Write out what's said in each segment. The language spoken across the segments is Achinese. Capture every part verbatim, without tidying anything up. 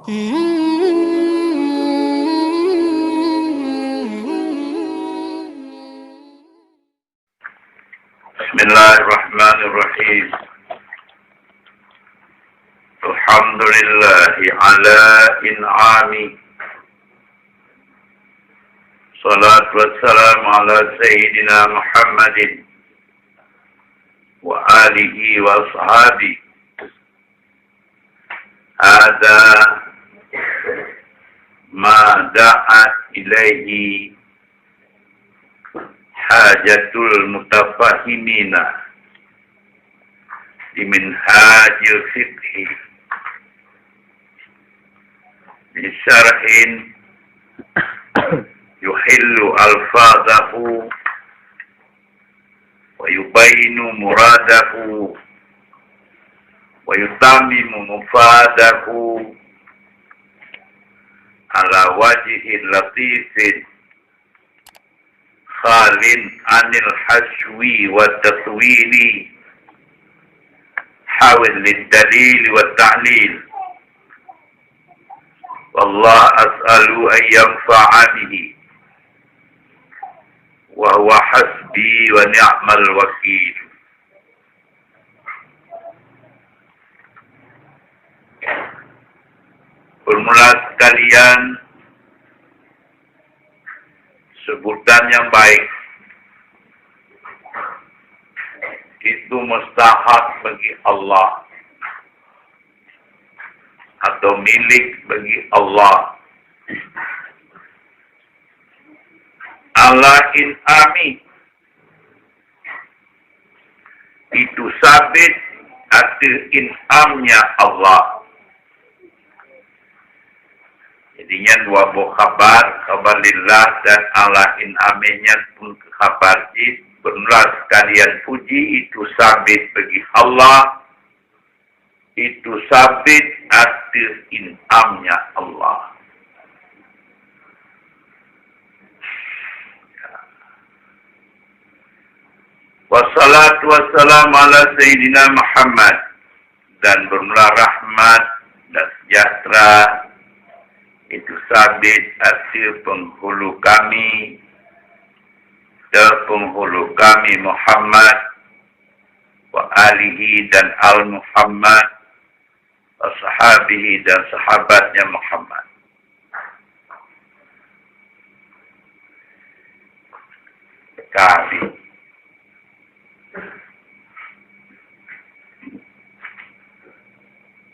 Bismillahirrahmanirrahim. Alhamdulillahi ala in'ami. Salatu wassalamu ala sayyidina Muhammadin wa alihi wa ashabihi. Hadza ma da'at ilaihi hajatul mutafahhimina li minhajil fiqhi, bi syarhin yuhillu alfazahu wa yubayyinu muradahu wa yutammimu mufadahu ala wajhin latifin khalin anil hashwi wa tatwili hawil lid dalili wa ta'lil. Wallah as'alu an yanfa'a bihi wa huwa hasbi wa ni'mal wakil. Bermula sekalian, sebutan yang baik itu mustahak bagi Allah atau milik bagi Allah. Ala in'ami, itu sabit ateueh in'amnya Allah. Jadi nyan dua boh khabar, khabar lillah dan ala in'ami nyan pun khabar jih. Beunlah sekalian puji itu sabit bagi Allah, itu sabit ateueh in'amnya Allah. Wassalatu wassalamu ala sayyidina Muhammad, dan bermula rahmat dan sejahtera itu sabit ateueh penghulu kami, dan penghulu kami Muhammad, wa alihi dan al Muhammad, wa sahabihi dan sahabatnya Muhammad. Kami.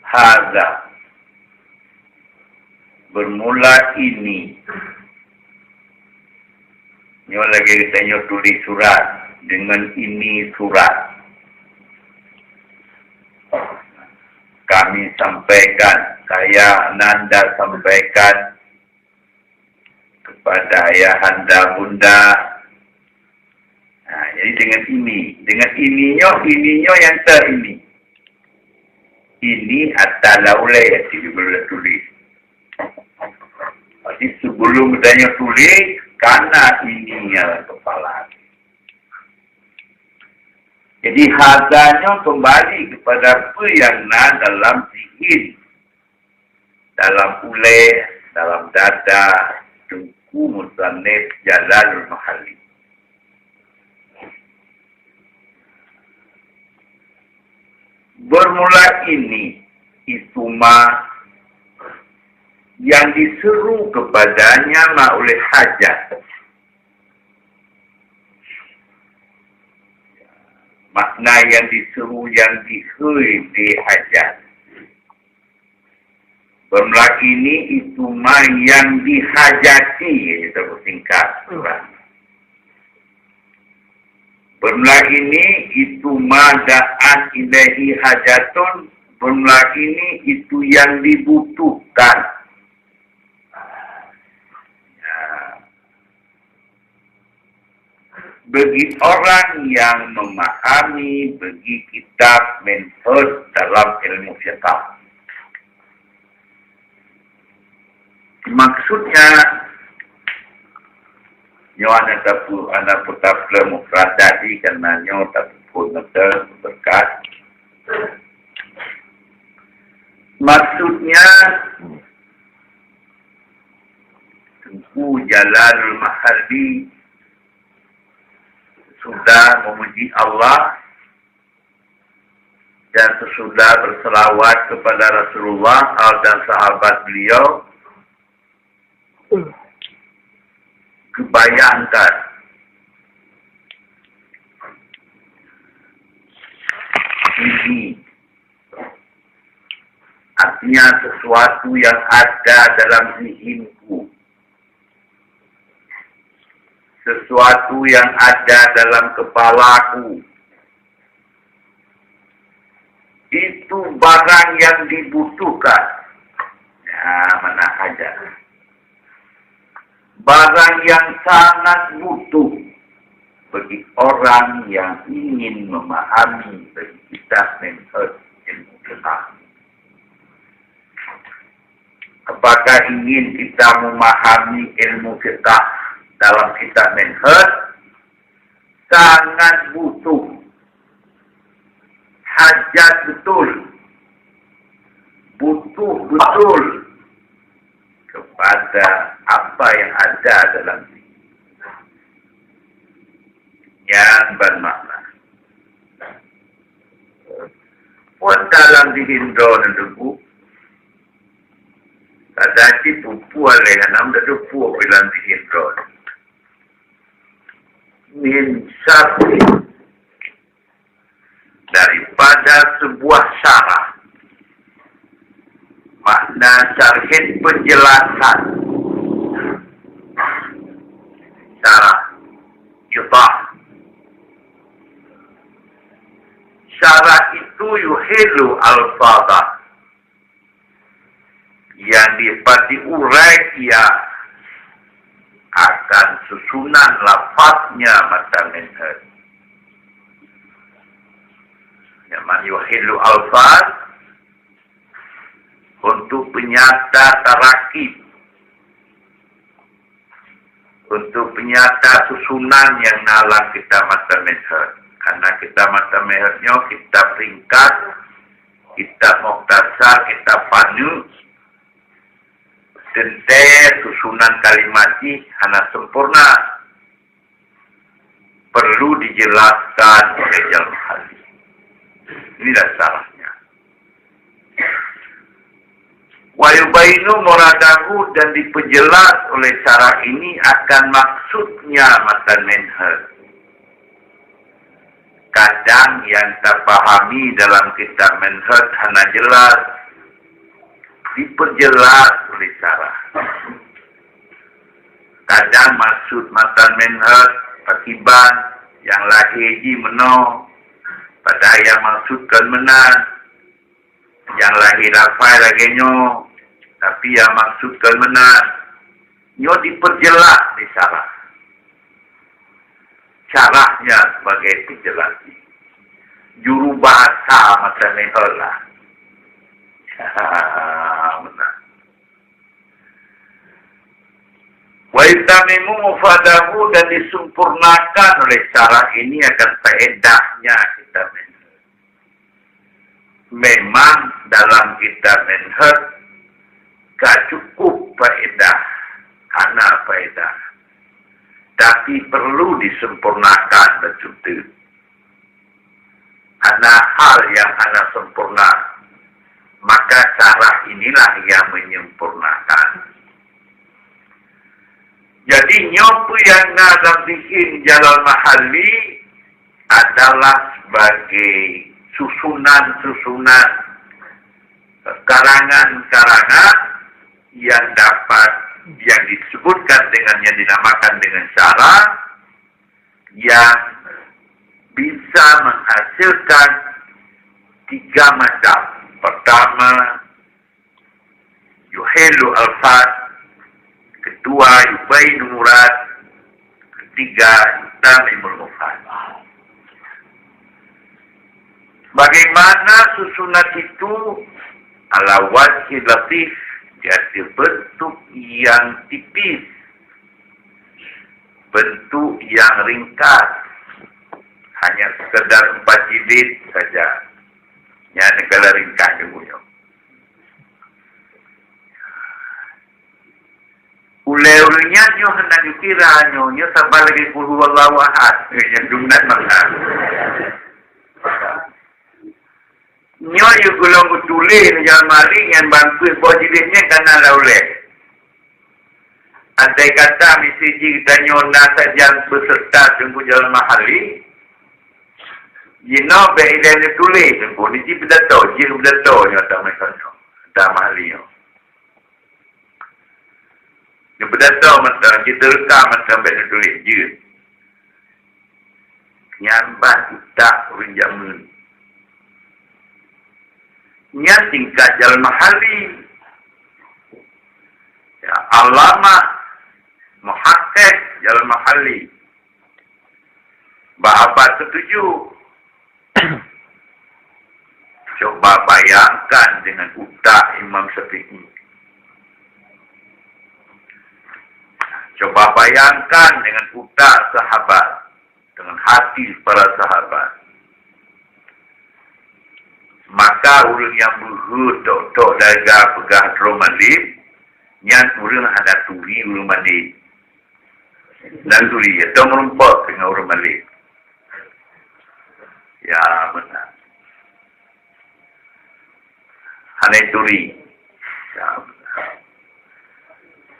Hadza. Bermula ini. Nyoe lagée geutanyoe tuléh surat, deungon ini surat. Kami sampaikan, saya Nanda sampaikan kepada ayahanda bunda. Nah, jadi dengan ini, dengan ini nyoe, ini nyoe nyang teu ini. Ini ata lam ulée, jadi belum tuléh. Jadi sebelum geutanyoe tuléh, kana ini nyang lam kepala. Jadi hadza nyoe kembali kepada apa yang na dalam zihn, dalam ulée, dalam dada Teungku Musannif Jalalul Mahalli. Bermula ini, itu ma yang diseru kepadanya ma ulée hajat. Makna yang diseru, yang dikheun di hajat. Bermula ini itu ma yang dihajati, kita persingkat surat. Bermula ini itu ma da'at ilaihi hajatun. Bermula ini itu yang dibutuhkan. Ya. Bagi orang yang memahami bagi kitab Minhaj dalam ilmu fiqah. Maksudnya, nyoe hana tapu-, hana peutableue mufradat jih, karena nyoe tapeuphon meuteun berkat. Maksudnya, Jalalul Mahalli sudah memuji Allah dan sesudah berselawat kepada Rasulullah dan sahabat beliau, bayangkan ini, artinya sesuatu yang ada dalam zihinku, sesuatu yang ada dalam kepalaku, itu barang yang dibutuhkan. Ya, mana hajat. Barang yang sangat butuh bagi orang yang ingin memahami bagi kita menghot ilmu fiqah. Apakah ingin kita memahami ilmu fiqah dalam kitab menhot? Sangat butuh, hajat betul, butuh betul kepada apa yang ada dalam diri. Nyan ban makna. Wan dalam diri droe nyoe, pada cit pupu alai hana meudeupu dalam diri droe. Min syarhi, daripada sebuah syarah. Makna syarhin penjelasan. Syarah. Idah. Syarah itu yuhilu alfadah. Yang dapat diurai ia akan susunan lafaznya matan menhot. Nyan man yuhilu alfaz untuk penyata tarakib, untuk penyata susunan yang na lam kitab matan menhot. Karena kitab matan menhot nyoe kitab ringkas, kitab mukhtasar, kitab paneuk, teuntée susunan kalimat jih hana sempurna, perlu dijelaskan oleh jalma ahli. Inilah syarahnya. Wa yubayyinu muradahu, dan diperjelas oleh syarah ini akan maksudnya matan menhot. Kadang yang tapahami dalam kitab menhot hana jelas, diperjelas oleh syarah. Kadang maksud matan menhot pakiban, nyang lahé jih meunoe, padahai nyang maksud kon meunan. Nyang lahé lafai lagée nyoe, tapi nyang maksud kon meunan. Nyoe diperjelas di syarah. Syarahnya sebagai penjelas. Juru bahasa matan menhot lah. Meunan. Wa yutammimu mufadahu, dan disempurnakan oleh syarah ini akan faedahnya kitab menhot. Memang dalam kitab menhot ka cukup faedah, hana faedah. Tapi perlu disempurnakan betul. Hana hal yang hana sempurna, maka syarah inilah yang menyempurnakan. Jadi, nyoe peue nyang na lam zihn Jalal Mahalli adalah sebagai susunan-susunan karangan-karangan yang dapat, yang disebutkan dengan, yang dinamakan dengan syarah, yang bisa menghasilkan tiga macam. Pertama, yuhilu alfaz, kedua, yubayyinu murad, ketiga, yutammimul mufad. Bagaimana susunan itu? Ala wajhi latif, di atas bentuk yang tipis, bentuk yang ringkas, hanya sekedar empat jilid saja. Nyan negara ringkas dulu nyoe. Ulée Ureuëng nyan nyoe hana geukira nyoe, nyoe saban lagée qul huwallahu ahad. Nyan dumnan maka. Nyoe yue gohlom geutuléh lé Jalmahali nyan ban peuet boh jilid nyan ka na lam ulée. Andai kata miseue jih geutanyoe na sajan peuseureuta Teungku Jalmahali, jinoe bék ilée neutuléh Teungku, ni jih peudato, jih peudato nyoe ata meukasoe, ata Mahali nyoe. Geupeudato mantong, jiteureukam mantong bék neutuléh jeuet. Nyan ban utak ureuëng jameun. Nyan tingkat Jalmahali. Ya, Allamah, Muhaqqiq Jalmahali. Bak abad ketujuh. Coba bayangkan dengan utak Imam Syafi'i. Coba bayangkan dengan utak sahabat, dengan hati para sahabat. Maka ureuëng nyang beuhe tok-tok daga peugah droe malem, nyan ureuëng hana turi ureuëng malem. Hana turi, atau meurumpok dengan ureuëng malem. Ya, beuna. Hana turi. Ya, beuna.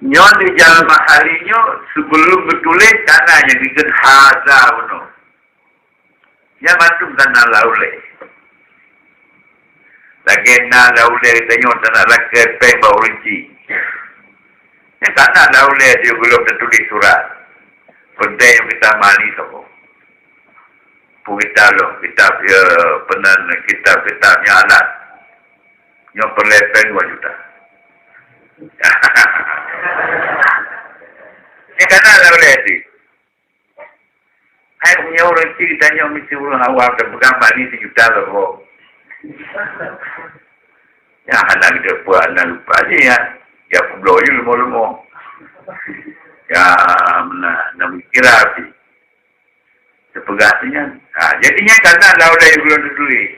Nyoe di Jalmahali nyoe, sebelum geutuléh, ka na nyang geukheun haza bunoe. Nyan mandum ka na lam ulée. Lagée na lam ulée geutanyoe tanak lakée péng bak ureuëng chik. Nyan ka na lam ulée di gohlom tatuléh surat. Peunteng nyang geutamah li saboh. Peue kitab lom, kitab, ya, peunan kitab-kitab nyang alat. Nyoe peureulée péng dua juta. Nyan ka na lam ulée di. Hai, meunyoe ureuëng chik tanyoe meusti ureuëng awam dan peugah bak ni sijuta saboh. Ya, hana geudeue peue, hana lupa je ya. Ya, peubloe je leumo-leumo. Ya, meunan, na meugira pih. Teupeugah tu nyan. Ha, jadi nyan ka na lam ulée buleuen teutuléh.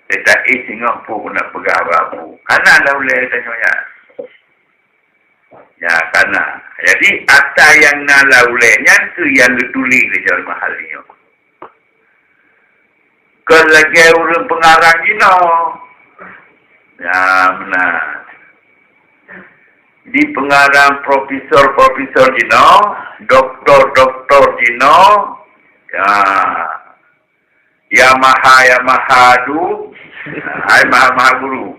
Teuka éh singoh peue guna peugah bak peue. Ka na lam ulée tanyoe nyan. Ya, ka na. Jadi, ata nyang na lam ulée nyan keuh nyang geutuléh lé Jalmahali nyoe. Kon lagée ureuëng peungarang jinoe. Ya, meunan. Di peungarang profesor-profesor jinoe, doktor-doktor jinoe, ya, Yamaha, Yamaha tu, hai maha-maha guru.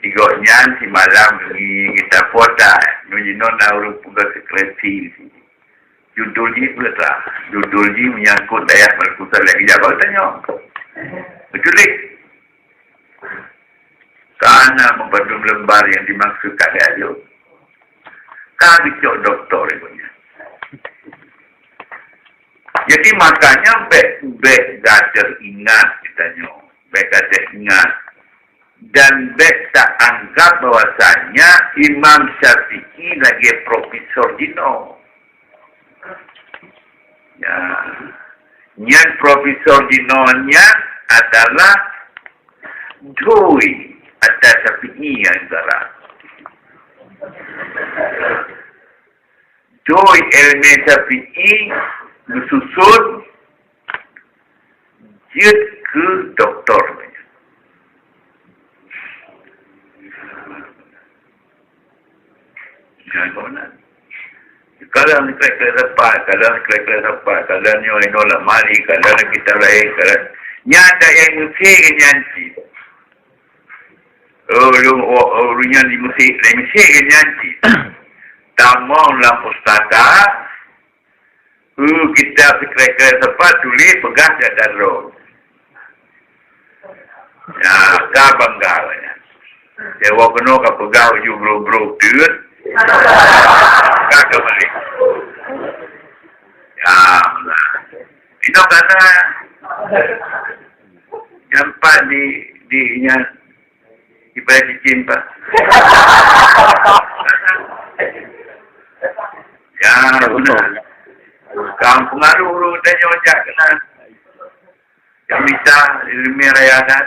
Di gobnyan simalam geuyue geutanyoe, nyoe jinoe na ureuëng peugah sekresi di sini. Judul jih peue teuh? Judul jih menyangkut dayah Malkusa lagée jak bak geutanyoe. Beuteuléh. Ka na meubandum lembar nyang dimaksud ka lheueh ayô. Ka geucok doktor ibu nyan. Jadi, makanya bék, bék gadoh ingat geutanyoe. Bék gadoh ingat. Dan bék taanggap bahwasanya Imam Syafi'i lagée profesor jinoe. Ya. Nyan profesor jinoe nyan adalah doi ata Syafi'i nyang ibarat. Doi ilmu Syafi'i geususun jeuet keu doktor. Nyan keunan. Kadang klik-klik sapat, kadang klik-klik sapat, kadang nyoe inoe lam mari, kadang kitab laén, kadang nyan dak nyang meusi nyan cit. Oh, lu, oh, oh, lu nyan di meusi, di meusi nyan cit. Tamong lam pustaka, Uh, kitab sikrai-krai sapat tuléh peugah dak dan droe. Ya, ka bangga nyan. Dewa keunoe ka peugah uju bro-bro teut. Ka keumalé. Ya, nah. Inoe kana nyampan di, di nyan. Ibarat cicin, Pak. Ya, beuna. Ka pengaruh ureuëng tanyoe jak keunan. Jak mita ileumèe raya kan.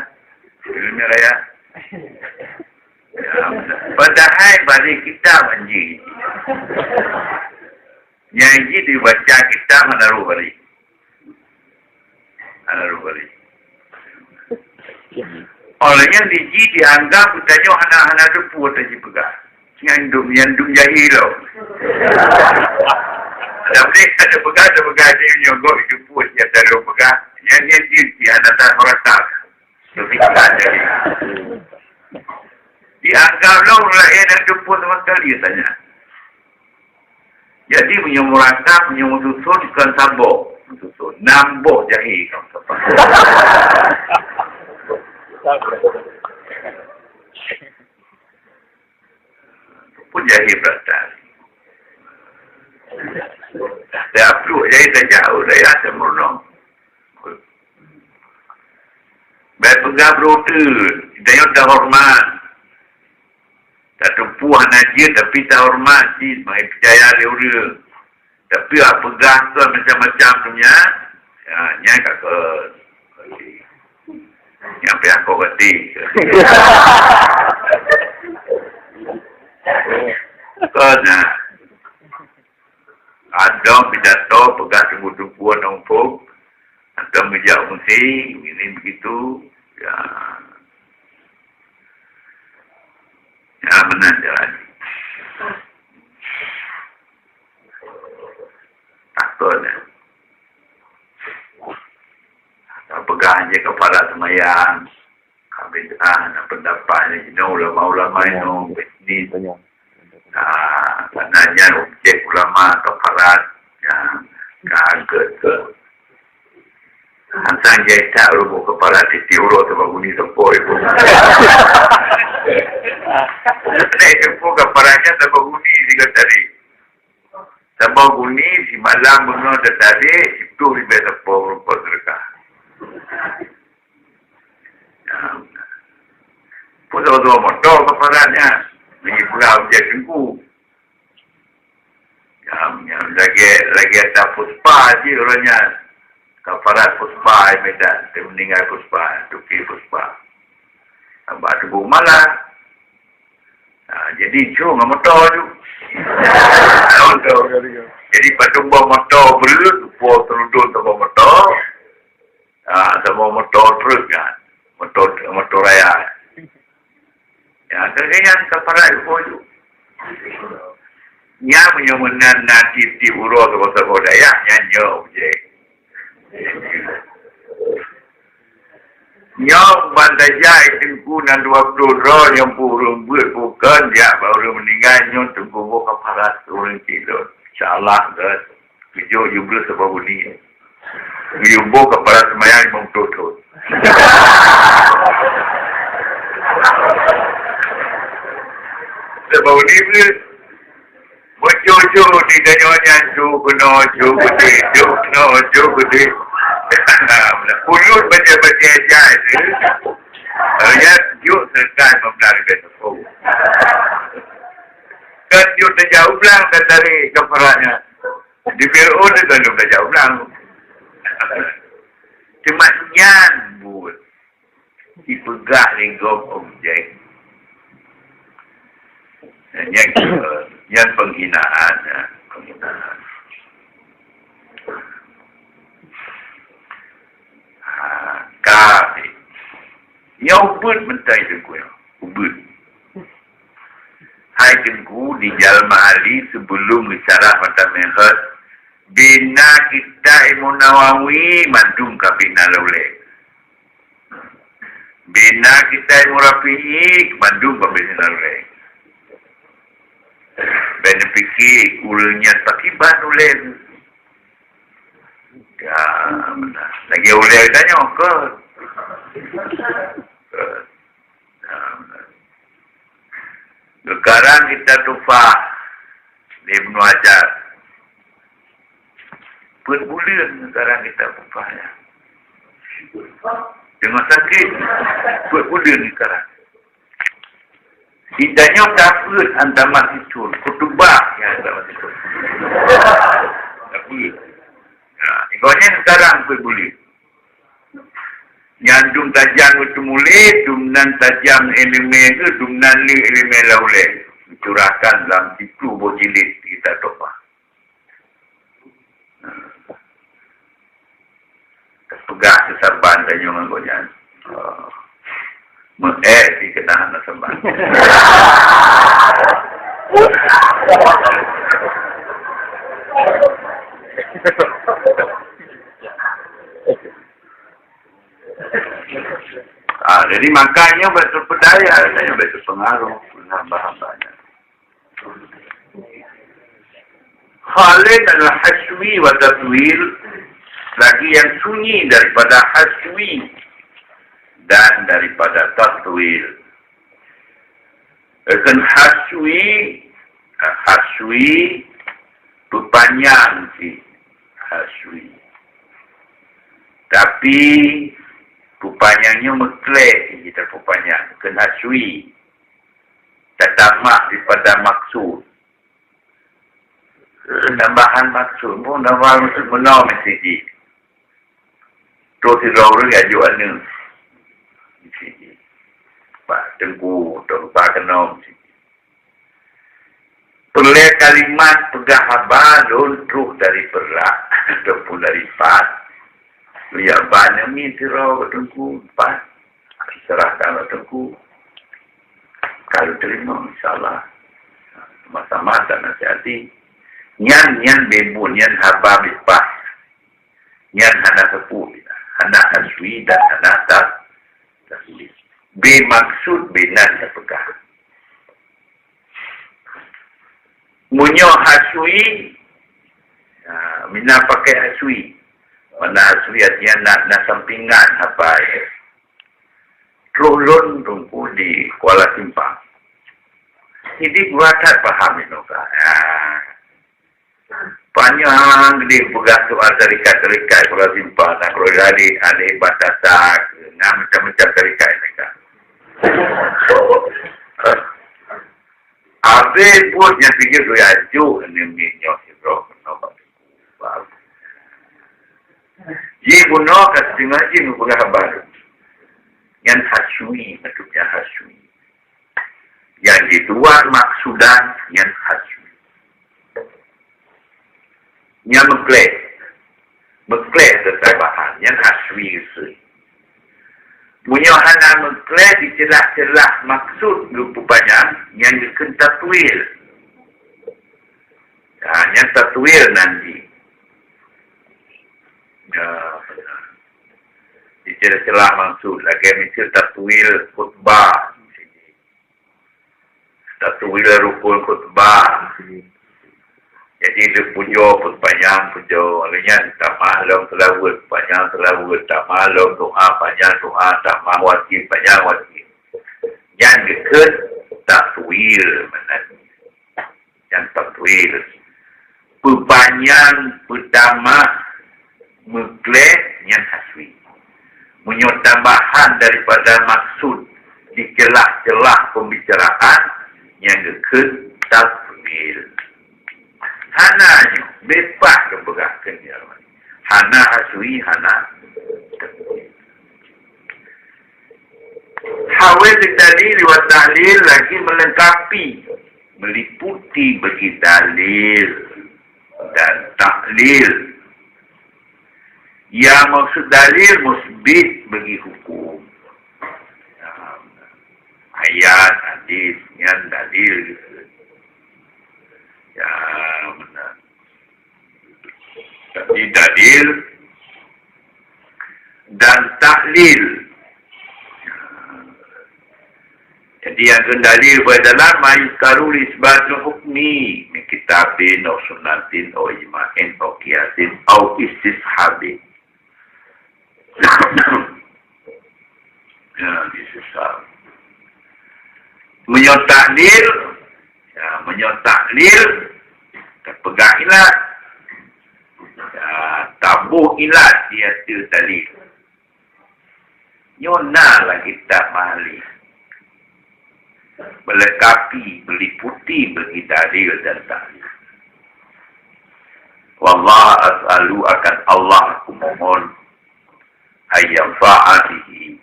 Ileumèe raya. Ya, padahai bari kitab anjing. Nyang jih dibaca kitab hana roh bari. Hana roh bari. Orang nyang di jih dianggap geutanyoe hana, hana teupeue ata jipeugah. Nyan dum, nyan dum jahil lom. Tapi ada peugah, ada peugah dia nyogok itu pun dia tahu peugah. Nyan, nyan jih dia hana tak merasa. Tapi tak jadi. Dianggap lom lain ada pun sama sekali tanya. Jadi, meunyoe meuratap, meunyoe meususun, kon saboh meususun. Nam boh jahé kamoe sapat. Pun jahé beurata. Dah pluek jahé tajak u dayah Teumeurunoe. Bèk peugah brôte, tanyoe tahoreumat. Tateupeue hana jeuet, tapi tahoreumat cit, meuhai peucaya lé ureueng. Tapi, ah, peugah kon macam-macam tu nyan, ya, nyan ka kon. Nyan pih aku reti. Kon, nah. Adong pidato peugah teungku-teungku nong phon, atau meujak meusi, ini begitu. Ya. Ya, meunan jalan. Takut, ya. Atau peugah je kepada semayang. Ka bid'ah, na pendapat ni, jinoe ulama-ulama inoe, bisnis. Ah, karena nyan objek ulama, kafarat, ya, ka angkat ke. Asai jai tak rubuh kafarat, titi uroe tu bangun ni sepoi pun. Naik sepoi kafaratnya tak bangun ni tiga tadi. Saboh guni simalam beungoh teutarek, siplôh ribèe sapo rupa seudeukah. Nah, pun sama-sama moto kafaratnya. Lagi pula ujian teungku. Ya, ya, lagi, lagi ada puspa je orang nya. Kafarat puspa, Medan. Dia meninggal puspa, tuki puspa. Tambah teungku malah. Ha, jadi, jom ngon moto tu. Moto. Jadi, patong bawa moto, berut, po terudon tu bawa moto. Ha, sama moto truk kan. Moto, moto raya. Ya, kerja yang kafarat po tu. Nya meunyoe meunan na tiep-tiep uroe saboh-saboh dayah, nyan nyoe je. Nyoe ban tajak i teungku nan dua ploh droe nyang peue ureueng beuet bukon jak bak ureueng meuninggai nyoe teungku boh kafarat ureueng cit lôn. Insya Allah, geujok jubloh saboh buni. Geuyue boh kafarat seumayang limong ploh thon. Saboh buni beuet. Meucue-cue di tanyoe nyan, cue keunoe, cue keudeh, cue keunoe, cue keudeh. Ulôn baca-baca jai tu. Ayat juk seukai meublang dekat teupeue. Kan juk tajak u blang dan dari kafaratnya. Di Fir'aun tu kan juk tajak u blang. Cuma nyan buet. Dipeugah lé gob objek. Nyan, nyan penghinaan, ya, penghinaan. Ha, kafir. Nyoe ubeuet meuntang teungku nyoe. Ubeuet. Hai teungku, di Jalma Ali sebelum disyarah mata mehot, bina kitab Imam Nawawi mandum ka bina lulée. Bina kitab Imam Rafi'i mandum ka bina lulée. Bina fikih ureueng nyan pakiban ulée. Ya, benar. Lagi ulée tanyoe ke? Ke. Ya, benar. Geukarang kitab Tuhfah lé Ibnu Hajar. Peuet buleuen geukarang kitab Tuhfah nyan. Teungoh sakét, peuet buleuen geukarang. Di tanyoe tapeuet hana meusitur, khutubah nyang hana meusitur. Tapeuet. Nah, ibaratnya geukarang peuet buleuen. Nyan dum tajam geuteumuléh, dum nan tajam iéleumé geuh, dum nan le iéleumé lam ulèe. Geucurahkan lam siplôh boh jilid kitab Tuhfah. Teupeugah keu saban tanyoe ngon gobnyan. Oh. Meu-ék sikeunah na saban. Ah, jadi makanya betul pedaya, makanya betul pengaruh, hamba-hambanya. Khalin al-haswi wa tatwil, lagi yang sunyi daripada haswi dan daripada tatwil. Kan haswi, haswi, peupanyang cit haswi. Tapi, peupanyang nyoe meuklèe cit tapeupanyang, kan haswi. Tatamak daripada maksud. Tambahan maksud pun, tambahan maksud meunoe meusti jih. Terus sidroe ureueng jak jok aneuk. Meusti jih. Bak teungku, teungku bak keunoe meusti jih. Peureulèe kalimat peugah haba lôn troh dari Perak ataupun dari Pat. Lôn jak ba aneuk miet sidroe bak teungku Pat. Serahkan bak teungku. Ka lôn teurimong, insya Allah. Sama-sama tanasihati. Nyan, nyan beubuet, nyan haba beupaih. Nyan hana sapeue, hana haswi dan hana ta-, tatwil. Beumaksud beunan tapeugah. Meunyoe haswi, ha, meunan pakai haswi. Mana haswi artinya na, na sampingan haba, ya. Troh lôn teungku di Kuala Simpang. Jadi gua that paham inoe ka. Ha. Panyang geude peugah soal tarekat-tarekat Kuala Simpang, na keuluwarga ahli, ahli Batasa, na macam-macam tarekat mereka. Abéh buet nyang keujeuet geuajuk nyoe sidroe keunoe bak teungku. Ji bunoe ka siteungoh jih geupeugah haba. Nyan haswi, maksudnya haswi. Nyang di luar maksudan nyan haswi. Nyan meuklèe. Meuklèe teutambahan, nyan haswi geusui. Meunyoe hana meuklèe di celah-celah maksud geupeupanjang, nyan geukheun tatwil. Nah, nyan tatwil nan jih. Ya, di celah-celah maksud, lagèe miseue tatwil khutbah. Tatwil rukun khutbah. Jadi, lheueh pujoe peupanjang pujoe, lheueh nyan tamah lom seulaweuet, panyang seulaweuet, tamah lom doa, panyang doa, tamah wajéb, panyang wajéb. Nyan geukheun tatwil meunan. Nyan tatwil. Peupanyang, peutamah, meuklèe, nyan haswi. Meunyoe tambahan daripada maksud di celah-celah pembicaraan, nyan geukheun tatwil. Hana nyoe, beupaih geupeugah keu nyoe. Hana haswi, hana tatwil. Hawil dalil wa tahlil lagi melengkapi, meliputi bagi dalil dan tahlil. Ya, maksud dalil musbit bagi hukum. Ya, ayat, hadis, nyan dalil. Ya, benar. Tapi dalil dan tahlil. Jadi, nyang keu dalil bak dalam ma yuzkaru li isbatil hukmi min kitabin aw sunnatin aw ijma'in aw qiyasin aw istishabin. Ya, disesal. Meunyoe tahlil, ya, meunyoe tahlil, tapeugah ilat. Ya, taboh ilat di ateueh tahlil. Nyoe na lagi kitab Mahalli. Melengkapi, meliputi bagi dalil dan tahlil. Wallah as'alu, akan Allah aku mohon. ay yanfa'a bihi,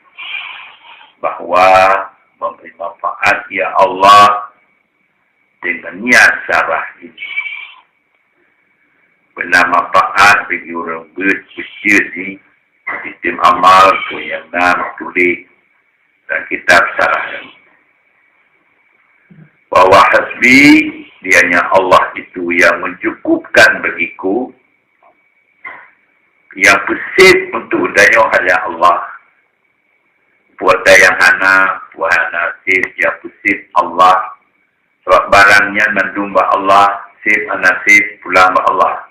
bahwa memberi manfaat, ya Allah, dengan niat syarah ini. Beuna manfaat bagi ureuëng beuet beujeuet jih, sistem amal peue nyang na meutuléh dan kitab syarah nyan. Bahwa hasbi, dianya Allah itu yang mencukupkan bagiku, yang peusit untuk tanyoe hanya Allah. Peue nyang hana, peue hana sép, nyang peusit Allah. Sabab barang nyan mandum bak Allah, sép hana sép, pulang bak Allah.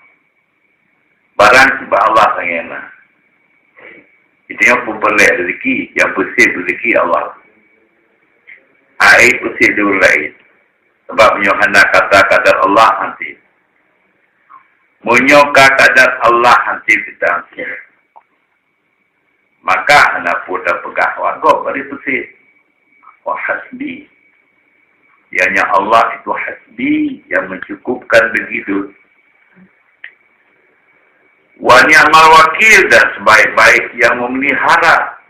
Barang sép bak Allah nyang na. Itu nyang peureulée rezeki, nyang peusit rezeki Allah. Hai peusit di ureuëng laén. Sabab meunyoe hana kata kadar Allah, hana sép. Meunyoe ka kadar Allah, hana sép kita, hana sép. Maka hana peue tapeugah, "Wah, gob bari peusit." Wah, hasbi. Ianya Allah itu hasbi, yang mencukupkan begitu. Wa ni'mal wakil, dan sebaik-baik yang memelihara.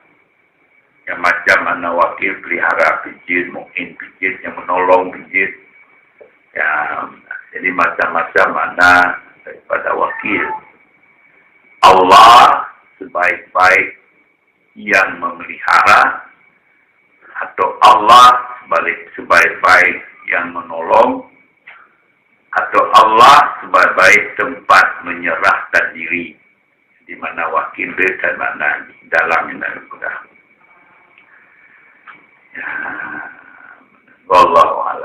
Nyang macam mana wakil pelihara, pijit, mu'in pijit, yang menolong pijit. Ya, jadi macam-macam makna daripada wakil. Allah sebaik-baik yang memelihara, atau Allah sebalik, sebaik-baik yang menolong, atau Allah sebaik-baik tempat menyerahkan diri, di mana wakil dia dan makna dalam yang dah mudah. Ya. Wallahu a'lam.